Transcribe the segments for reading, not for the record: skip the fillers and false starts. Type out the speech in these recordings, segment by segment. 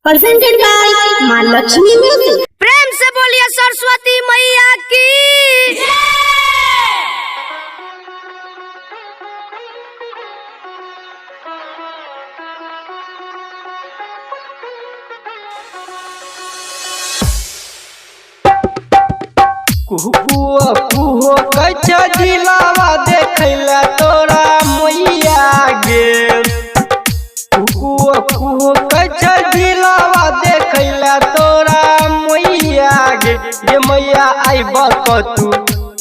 Presented by Ma Lakshmi Music. प्रेम से बोलिए सरस्वती मैया की। कुहुआ कुहो कच्चा जिलावा देखैला तोरा मैया गे। कुहुआ कुहो कच्चा जिलावा देखैला तोरा मैया गे। ये मैया आइब तू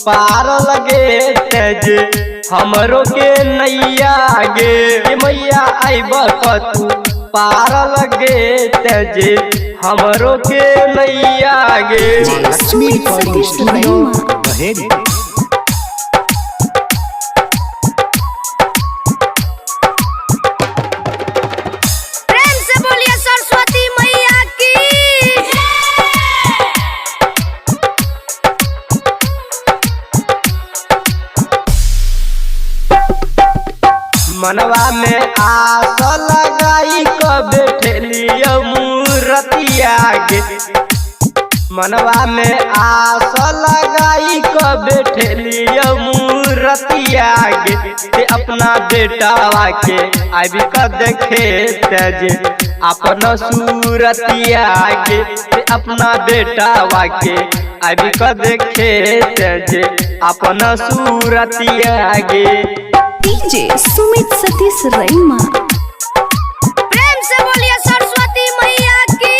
पार लगे तेज हमरो के नैया गे। ये मैया आइब तू पार लगे तेज हमरो के नैया गे। Lakshmi recording studio Baheri. प्रेम से बोलिए सरस्वती मैया की। मनवा में आस लगाई क बैठलियो मूरतिया गे। मनवा में आस लगाई क बैठलियो मूरतिया गे। ते अपना बेटावा के आबि क देखे तेज अपन सूरतिया गे। ते अपना बेटावा के आबि क देखे तेज अपन सूरतिया गे। डीजे सुमित सतीश रैमा। प्रेम से बोलिए सरस्वती मैया की।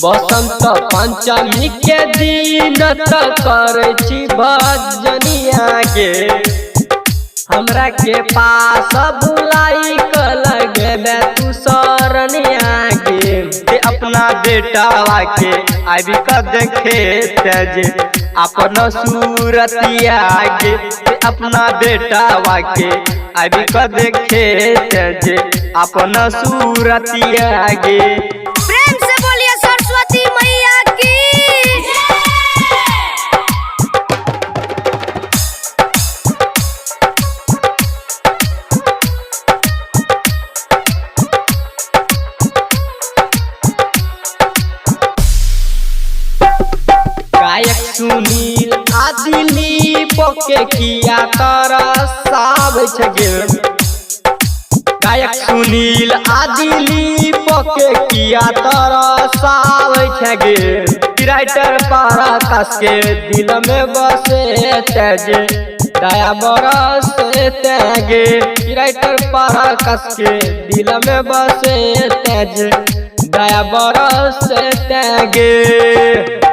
बसंत पंचमी के दिन त करै छी भजनिया गे। हमरा के पास बुलाई क लगेबे तू शरणिया गे। ते अपना बेटावा के आबि क देखे तेज अपन सूरतिया गे। ते अपना बेटावा के आबि क देखे तेज अपन सूरतिया गे। प्रेम से बोलिए सरस्वती मैया की। गायक सुनील आ दिलीप के किया तरसाबै छै गे। गायक सुनील आ दिलीप के किया तरसाबै छै गे। राइटर पराकाश के दिल में बसे तेज दया बरस गे। राइटर पराकाश के दिल में बसे तेज दया बरस गे।